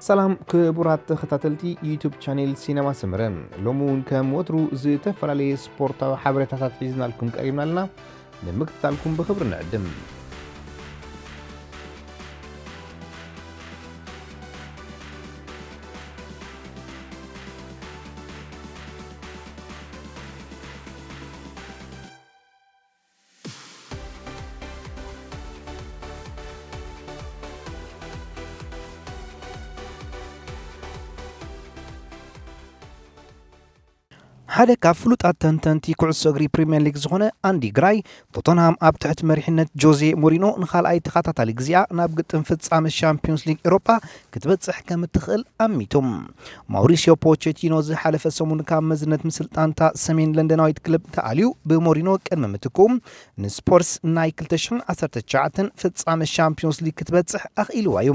ሰላም ክቡራት ተኸታተልቲ ዩቱብ ቻኔል ሲነማ ሰመረ፣ ሎሚ እውን ከም ወትሩ ዝተፈላለየ ስፖርታዊ ሓበሬታታት ሒዝናልኩም ቀሪብና ኣለና። ንምክትታልኩም ብኽብሪ ንዕድም። ሓደ ካብ ፍሉጣት ተንተንቲ ኩዕሶ እግሪ ፕሪምየር ሊግ ዝኾነ ኣንዲ ግራይ፣ ቶተንሃም ኣብ ትሕቲ መሪሕነት ጆዜ ሞሪኖ ንኻልኣይ ተኸታታሊ ግዜኣ ናብ ግጥም ፍጻመ ሻምፒዮንስ ሊግ ኤውሮጳ ክትበጽሕ ከም እትኽእል ኣሚቱ። ማውሪሲዮ ፖቼቲኖ ዝሓለፈ ሰሙን ካብ መዝነት ምስልጣንታ ሰሜን ለንደናዊት ክለብ ተኣልዩ፣ ብሞሪኖ ቅድሚ ምትክኡ ንስፖርስ ናይ ክልተ ሽሕን ዓሰርተ ትሽዓተን ፍጻመ ሻምፒዮንስ ሊግ ክትበጽሕ ኣኽኢልዋ እዩ።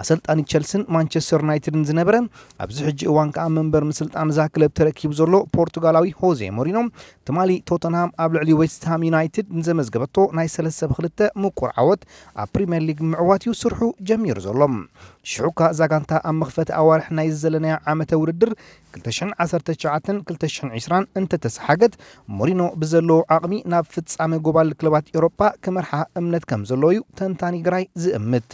ኣሰልጣኒ ቸልስን ማንቸስተር ዩናይትድን ዝነበረ፣ ኣብዚ ሕጂ እዋን ከኣ መንበር ምስልጣን እዛ ክለብ ተረኪቡ ዘሎ ፖርቱጋላዊ ሆዜ ሞሪኖ፣ ትማሊ ቶተንሃም ኣብ ልዕሊ ዌስትሃም ዩናይትድ ንዘመዝገበቶ ናይ ሰለስተ ብ ክልተ ምቁር ዓወት ኣብ ፕሪምየር ሊግ ምዕዋት እዩ ስርሑ ጀሚሩ ዘሎ። ሽዑ እኳ እዛ ጋንታ ኣብ መኽፈቲ ኣዋርሕ ናይ ዘለናዮ ዓመተ ውድድር ክልተ ሽሕን ዓሰርተ ትሽዓተን ክልተ ሽሕን ዕስራን እንተተሰሓገት፣ ሞሪኖ ብዘለዎ ዓቕሚ ናብ ፍጻመ ጎባል ክለባት ኤውሮጳ ክመርሓ እምነት ከም ዘለዎ እዩ ተንታኒ ግራይ ዝእምት።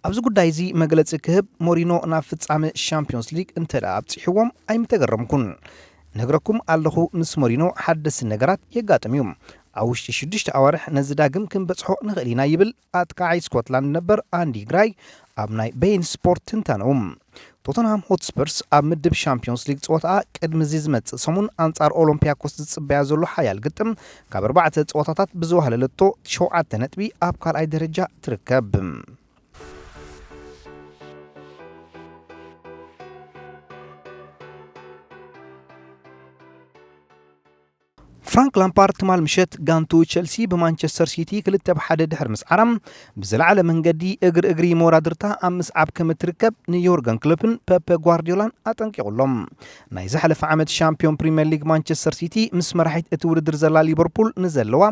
ኣብዚ ጉዳይ እዚ መግለጺ ክህብ፣ ሞሪኖ ናብ ፍጻመ ሻምፒዮንስ ሊግ እንተ ደኣ ኣብጺሕዎም ኣይምተገረምኩን። ነግረኩም ኣለኹ፣ ምስ ሞሪኖ ሓደስቲ ነገራት የጋጥም እዩ። ኣብ ውሽጢ ሽዱሽተ ኣዋርሕ ነዚ ዳግም ክንበጽሖ ንኽእል ኢና ይብል ኣጥቃዓይ ስኮትላንድ ነበር ኣንዲ ግራይ ኣብ ናይ ቤይን ስፖርት ትንታነኡ። ቶተንሃም ሆትስፐርስ ኣብ ምድብ ሻምፒዮንስ ሊግ ጸወታኣ ቅድሚ እዚ ዝመጽእ ሰሙን ኣንጻር ኦሎምፒያኮስ ዝጽበያ ዘሎ ሓያል ግጥም፣ ካብ ኣርባዕተ ጸወታታት ብዝዋህለለቶ ሸውዓተ ነጥቢ ኣብ ካልኣይ ደረጃ ትርከብ። ፍራንክ ላምፓርድ ትማል ምሸት ጋንቱ ቸልሲ ብማንቸስተር ሲቲ ክልተ ብ ሓደ ድሕሪ ምስዓራ፣ ብዝለዓለ መንገዲ እግሪ እግሪ መወዳድርታ ኣብ ምስዓብ ከም እትርከብ ንዮርገን ክሎፕን ፐፐ ጓርዲዮላን ኣጠንቂቑሎም። ናይ ዝሓለፈ ዓመት ሻምፒዮን ፕሪምየር ሊግ ማንቸስተር ሲቲ ምስ መራሒት እቲ ውድድር ዘላ ሊቨርፑል ንዘለዋ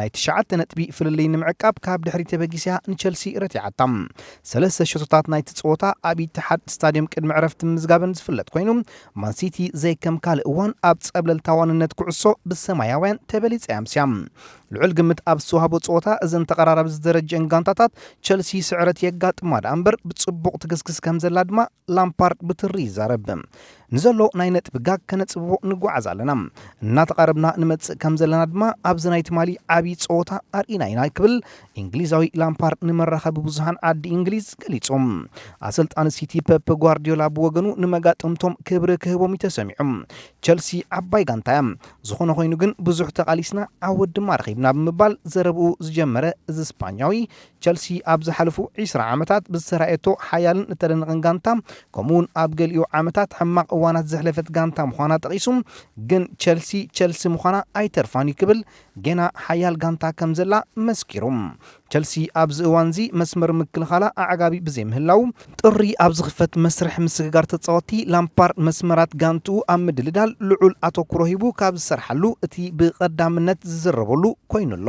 ናይ ትሽዓተ ነጥቢ ፍልልይ ንምዕቃብ ካብ ድሕሪት ተበጊሳ ንቸልሲ ረቲዓታ። ሰለስተ ሸቶታት ናይቲ ጸወታ ኣብ ኢትሓድ ስታድየም ቅድሚ ዕረፍቲ ምምዝጋበን ዝፍለጥ ኮይኑ፣ ማንሲቲ ዘይከም ካልእ እዋን ኣብ ጸብለልታ ዋንነት ኩዕሶ ብሰማያውያን ተበሊጻ እያ ኣምስያ። ልዑል ግምት ኣብ ዝተዋህቦ ጸወታ እዘን ተቐራራቢ ዝደረጀን ጋንታታት ቸልሲ ስዕረት የጋጥማ ደኣ እምበር ብጽቡቕ ትግስግስ ከም ዘላ ድማ ላምፓርድ ብትሪ ይዛረብ። ንዘሎ ናይ ነጥቢ ጋግ ከነጽብቦ ንጓዓዝ ኣለና። እናተቓረብና ንመጽእ ከም ዘለና ድማ ኣብዚ ናይ ትማሊ ዓቢ ጸወታ ኣርኢና ኢና ክብል እንግሊዛዊ ላምፓርድ ንመራኸቢ ብዙሃን ዓዲ እንግሊዝ ገሊጹ። ኣሰልጣኒ ሲቲ ፐፕ ጓርዲዮላ ብወገኑ ንመጋጥምቶም ክብሪ ክህቦም እዩ ተሰሚዑ። ቸልሲ ዓባይ ጋንታ እያ። ዝኾነ ኮይኑ ግን ብዙሕ ተቓሊስና ዓወት ድማ ረኺብና ብምባል ዘረብኡ ዝጀመረ እዚ ስፓኛዊ ቸልሲ ኣብ ዝሓለፉ ዕስራ ዓመታት ብዝተራእየቶ ሓያልን እተደነቐን ጋንታ፣ ከምኡውን ኣብ ገሊኡ ዓመታት ሕማቕ እዋናት ዘሕለፈት ጋንታ ምዃና ጠቒሱ፣ ግን ቸልሲ ቸልሲ ምዃና ኣይተርፋን እዩ ክብል ጌና ሓያል ጋንታ ከም ዘላ መስኪሩ። ቸልሲ ኣብዚ እዋንዚ መስመር ምክልኻላ ኣዕጋቢ ብዘይምህላው፣ ጥሪ ኣብ ዝኽፈት መስርሕ ምስግጋር ተጻወትቲ ላምፓርድ መስመራት ጋንትኡ ኣብ ምድልዳል ልዑል ኣተኩሮ ሂቡ ካብ ዝሰርሓሉ እቲ ብቐዳምነት ዝዝረበሉ ኮይኑ ኣሎ።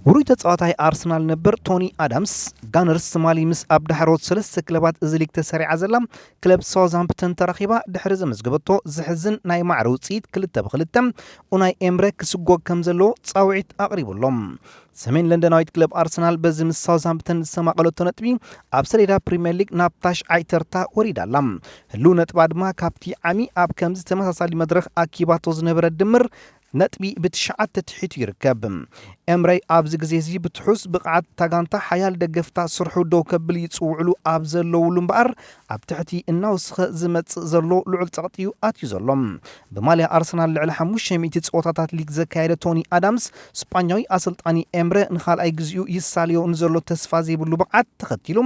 ውሩይ ተጻዋታይ ኣርሰናል ነበር ቶኒ ኣዳምስ፣ ጋነርስ ትማሊ ምስ ኣብ ዳሕሮት ሰለስተ ክለባት እዚ ሊግ ተሰሪዓ ዘላ ክለብ ሳውዝሃምፕተን ተራኺባ ድሕሪ ዘመዝገበቶ ዘሕዝን ናይ ማዕረ ውጽኢት ክልተ ብ ክልተ፣ ኡናይ ኤምረ ክስጎግ ከም ዘለዎ ጻውዒት ኣቕሪቡ ኣሎ። ሰሜን ለንደናዊት ክለብ ኣርሰናል በዚ ምስ ሳውዝሃምፕተን ዝሰማቐለቶ ነጥቢ ኣብ ሰሌዳ ፕሪምየር ሊግ ናብ ታሽዓይ ተርታ ወሪዳ ኣላ። ህሉው ነጥባ ድማ ካብቲ ዓሚ ኣብ ከምዚ ተመሳሳሊ መድረኽ ኣኪባቶ ዝነበረ ድምር ነጥቢ ብትሽዓተ ትሒቱ ይርከብ። ኤምረይ ኣብዚ ግዜ እዚ ብትሑዝ ብቕዓት እታ ጋንታ ሓያል ደገፍታ ስርሑ ደው ከብል ይጽውዕሉ ኣብ ዘለውሉ እምበኣር፣ ኣብ ትሕቲ እናወስኸ ዝመጽእ ዘሎ ልዑል ጸቕጢ እዩ ኣትዩ ዘሎ። ብማልያ ኣርሰናል ልዕሊ ሓሙሽተ ሚእቲ ጸወታታት ሊግ ዘካየደ ቶኒ ኣዳምስ፣ ስጳኛዊ ኣሰልጣኒ ኤም ኤምረ ንኻልኣይ ግዜኡ ይሳልዮ ንዘሎ ተስፋ ዘይብሉ ብቕዓት ተኸቲሉ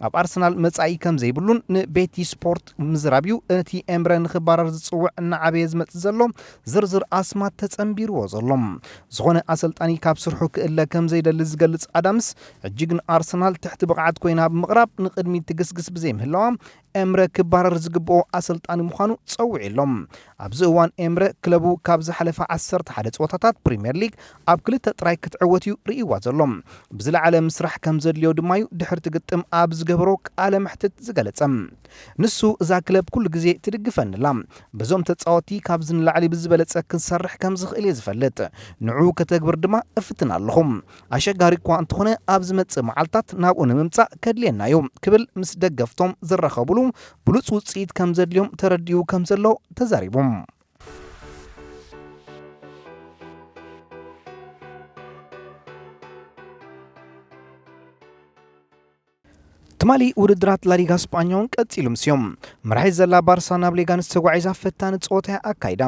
ኣብ ኣርሰናል መጻኢ ከም ዘይብሉን ንቤቲ ስፖርት ምዝራብ እዩ። እቲ ኤምረ ንኽባረር ዝጽውዕ እናዓበየ ዝመጽእ ዘሎ ዝርዝር ኣስማት ተጸንቢርዎ ዘሎ። ዝኾነ ኣሰልጣኒ ካብ ስርሑ ክእለ ከም ዘይደሊ ዝገልጽ ኣዳምስ፣ ሕጂ ግን ኣርሰናል ትሕቲ ብቕዓት ኮይና ብምቕራብ ንቕድሚት ትግስግስ ብዘይምህላዋ፣ ኤምረ ክባረር ዝግብኦ ኣሰልጣኒ ምዃኑ ጸዊዑ ኣሎ። ኣብዚ እዋን ኤምረ ክለቡ ካብ ዝሓለፈ ዓሰርተ ሓደ ጸወታታት ፕሪምየር ሊግ ኣብ ክልተ ጥራይ ክትዕወት እዩ ርእይዋ ዘሎ። ብዝለዓለ ምስራሕ ከም ዘድልዮ ድማ እዩ ድሕርቲ ግጥም ኣብ ዝገበሮ ቃለ መሕትት ዝገለጸ። ንሱ እዛ ክለብ ኩሉ ግዜ ትድግፈኒ ኣላ። በዞም ተጻወቲ ካብዚ ንላዕሊ ብዝበለጸ ክንሰርሕ ከም ዝኽእል እየ ዝፈልጥ። ንዕኡ ከተግብር ድማ እፍትን ኣለኹ። ኣሸጋሪ እኳ እንተኾነ ኣብ ዝመጽእ መዓልታት ናብኡ ንምምጻእ ከድልየና እዩ ክብል ምስ ደገፍቶም ዝራኸብሉ ብሉጽ ውጽኢት ከም ዘድልዮም ተረዲኡ ከም ዘሎ ተዛሪቡ። ትማሊ ውድድራት ላሊጋ ስጳኛ እውን ቀጺሉ ምስዮም። መራሒት ዘላ ባርሳ ናብ ሌጋንስ ተጓዒዛ ፈታኒ ጸወታ እያ ኣካይዳ።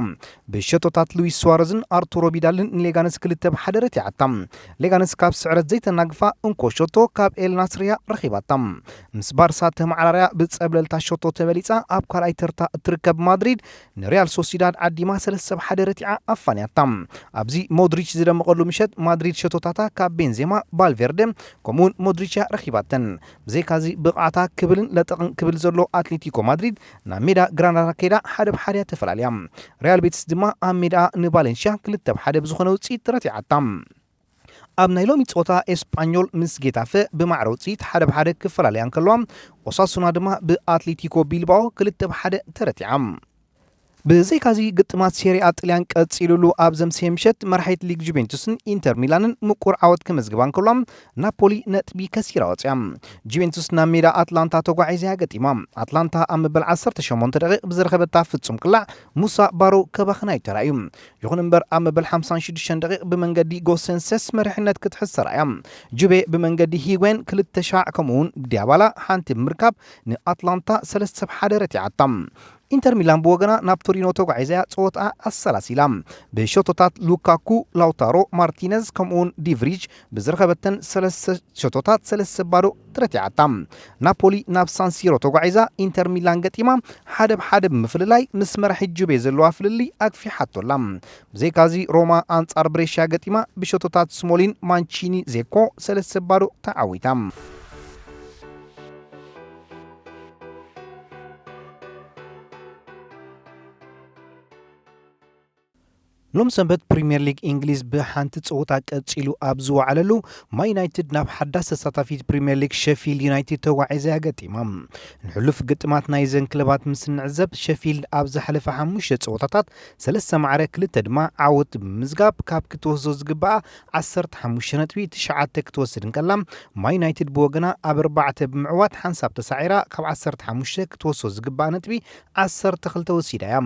ብሸቶታት ሉዊስ ሱዋረዝን ኣርቱሮ ቢዳልን ንሌጋንስ ክልተ ብ ሓደ ረቲዓታ። ሌጋንስ ካብ ስዕረት ዘይተናግፋ እንኮ ሸቶ ካብ ኤል ናስርያ ረኺባታ። ምስ ባርሳ ተመዓራርያ ብጸብለልታ ሸቶ ተበሊጻ ኣብ ካልኣይ ተርታ እትርከብ ማድሪድ ንሪያል ሶሲዳድ ዓዲማ ሰለስተ ብ ሓደ ረቲዓ ኣፋንያታ። ኣብዚ ሞድሪች ዝደመቐሉ ምሸት ማድሪድ ሸቶታታ ካብ ቤንዜማ፣ ባልቬርደ ከምኡውን ሞድሪች እያ ረኺባተን። ብዘይካዚ ብቕዓታ ክብልን ለጠቕን ክብል ዘሎ ኣትሌቲኮ ማድሪድ ናብ ሜዳ ግራናዳ ከይዳ ሓደ ብ ሓደ እያ ተፈላልያ። ሪያል ቤቲስ ድማ ኣብ ሜዳ ንቫሌንሽያ ክልተ ብ ሓደ ብዝኾነ ውፅኢት ረቲዓታ። ኣብ ናይ ሎሚ ጸወታ ኤስፓኞል ምስ ጌታፈ ብማዕረ ውፅኢት ሓደ ብ ሓደ ክፈላለያ እንከለዋ፣ ኦሳሱና ድማ ብኣትሌቲኮ ቢልባኦ ክልተ ብ ሓደ ተረቲዓ። ብዘይካዚ ግጥማት ሴሪኣ ጥልያን ቀጺሉሉ ኣብ ዘምስየ ምሸት መራሒት ሊግ ጁቬንቱስን ኢንተር ሚላንን ምቁር ዓወት ክመዝግባ እንከሎ ናፖሊ ነጥቢ ከሲራ ወጽያ። ጁቬንቱስ ናብ ሜዳ ኣትላንታ ተጓዒዛ እያ ገጢማ። ኣትላንታ ኣብ መበል ዓሰርተ ሸሞንተ ደቂቕ ብዝረኸበታ ፍጹም ቅላዕ ሙሳ ባሮ ከባኽና እዩ ተራእዩ። ይኹን እምበር ኣብ መበል ሓምሳን ሽዱሽተን ደቂቕ ብመንገዲ ጎሰንሰስ መሪሕነት ክትሕዝ ተራእያ። ጁቬ ብመንገዲ ሂጉዌን ክልተ ሻዕ ከምኡውን ዲያባላ ሓንቲ ብምርካብ ንኣትላንታ ሰለስተ ብ ሓደ ረቲዓታ። ኢንተር ሚላን ብወገና ናብ ቶሪኖ ተጓዒዛ እያ ጸወታኣ ኣሰላሲላ። ብሸቶታት ሉካኩ፣ ላውታሮ ማርቲነዝ ከምኡውን ዲቭሪጅ ብዝረኸበተን ሰለስተ ሸቶታት ሰለስተ ባዶ ተረቲዓታ። ናፖሊ ናብ ሳንሲሮ ተጓዒዛ ኢንተር ሚላን ገጢማ ሓደ ብ ሓደ ብምፍልላይ ምስ መራሒት ጁቤ ዘለዋ ፍልልይ ኣግፊሓቶ ኣላ። ብዘይካዚ ሮማ ኣንጻር ብሬሽያ ገጢማ ብሸቶታት ስሞሊን ማንቺኒ ዜኮ ሰለስተ ባዶ ተዓዊታ። ሎም ሰንበት ፕሪምየር ሊግ እንግሊዝ ብሓንቲ ጸወታ ቀጺሉ ኣብ ዝወዓለሉ፣ ማይ ዩናይትድ ናብ ሓዳስ ተሳታፊት ፕሪምየር ሊግ ሸፊልድ ዩናይትድ ተጓዒዛ እያ ገጢማ። ንሕሉፍ ግጥማት ናይዘን ክለባት ምስ እንዕዘብ፣ ሸፊልድ ኣብ ዝሓለፈ ሓሙሽተ ጸወታታት ሰለስተ ማዕረ ክልተ ድማ ዓወት ብምምዝጋብ ካብ ክትወስዶ ዝግባኣ ዓሰርተ ሓሙሽተ ነጥቢ ትሽዓተ ክትወስድ እንከላ፣ ማይ ዩናይትድ ብወገና ኣብ ኣርባዕተ ብምዕዋት ሓንሳብ ተሳዒራ ካብ ዓሰርተ ሓሙሽተ ክትወስዶ ዝግባኣ ነጥቢ ዓሰርተ ክልተ ወሲዳ እያ።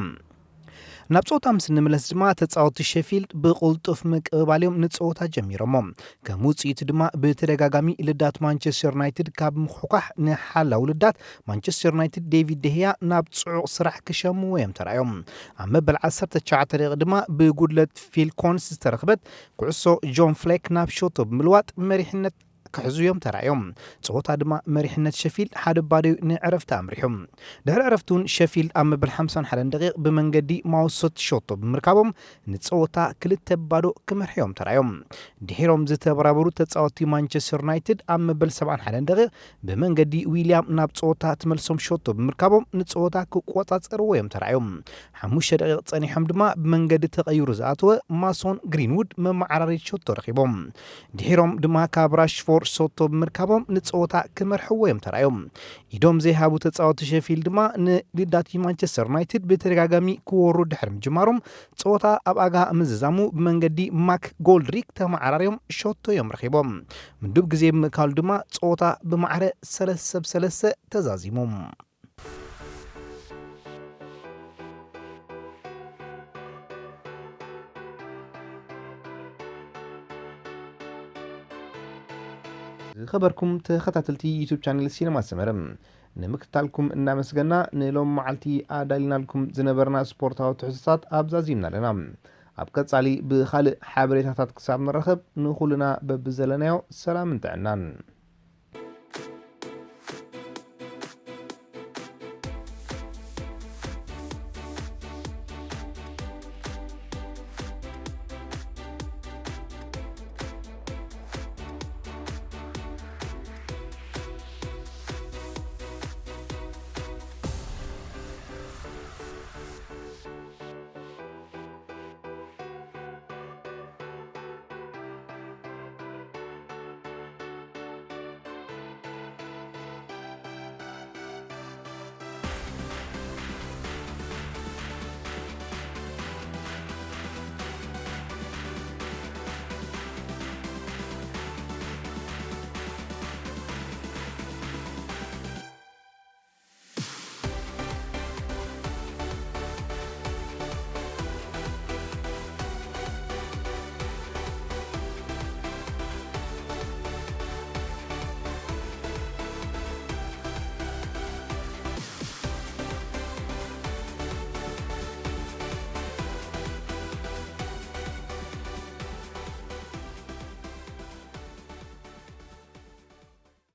ናብ ጸወታ ምስ እንምለስ ድማ ተጻወትቲ ሸፊልድ ብቕልጡፍ ምቅብባል እዮም ንጸወታ ጀሚሮሞ። ከም ውጽኢቱ ድማ ብተደጋጋሚ ልዳት ማንቸስተር ዩናይትድ ካብ ምኹሕኳሕ ንሓላው ልዳት ማንቸስተር ዩናይትድ ዴቪድ ደህያ ናብ ጽዑቕ ስራሕ ክሸምዎ እዮም ተራእዮም። ኣብ መበል ዓሰርተ ትሽዓተ ደቂቕ ድማ ብጉድለት ፊል ኮንስ ዝተረኽበት ኩዕሶ ጆን ፍሌክ ናብ ሾቶ ብምልዋጥ መሪሕነት ክሕዙ እዮም ተራእዮም። ጸወታ ድማ መሪሕነት ሸፊልድ ሓደ ባዶ ንዕረፍቲ ኣምሪሑ። ድሕሪ ዕረፍቲ እውን ሸፊልድ ኣብ መበል ሓምሳን ሓደን ደቂቕ ብመንገዲ ማውሶት ሾቶ ብምርካቦም ንጸወታ ክልተ ባዶ ክመርሑ እዮም ተራእዮም። ድሒሮም ዝተበራበሩ ተጻወትቲ ማንቸስተር ዩናይትድ ኣብ መበል ሰብዓን ሓደን ደቂቕ ብመንገዲ ዊልያም ናብ ጸወታ ትመልሶም ሸቶ ብምርካቦም ንጸወታ ክቆጻጸርዎ እዮም ተራእዮም። ሓሙሽተ ደቂቕ ጸኒሖም ድማ ብመንገዲ ተቐይሩ ዝኣተወ ማሶን ግሪንውድ መመዓራሪት ሸቶ ረኺቦም። ድሒሮም ድማ ካብ ራሽፎርድ ሸቶ ብምርካቦም ንጸወታ ክመርሕዎ እዮም ተራእዮም። ኢዶም ዘይሃቡ ተጻወቲ ሸፊልድ ድማ ንልዳት ማንቸስተር ዩናይትድ ብተደጋጋሚ ክወሩ ድሕሪ ምጅማሮም ጸወታ ኣብ ኣጋ ምዝዛሙ ብመንገዲ ማክ ጎልድሪክ ተመዓራርዮም ሸቶ እዮም ረኺቦም። ምዱብ ግዜ ብምእካሉ ድማ ጸወታ ብማዕረ ሰለስተ ብ ሰለስተ ተዛዚሙ። ዝኸበርኩም ተኸታተልቲ ዩቱብ ቻነል ሲነማ ሰመረ፣ ንምክትታልኩም እናመስገና፣ ንሎም መዓልቲ ኣዳሊናልኩም ዝነበርና ስፖርታዊ ትሕዝቶታት ኣብዛዚምና ኣለና። ኣብ ቀጻሊ ብኻልእ ሓበሬታታት ክሳብ ንራኸብ ንኹልና በብዘለናዮ ሰላምን ጥዕናን።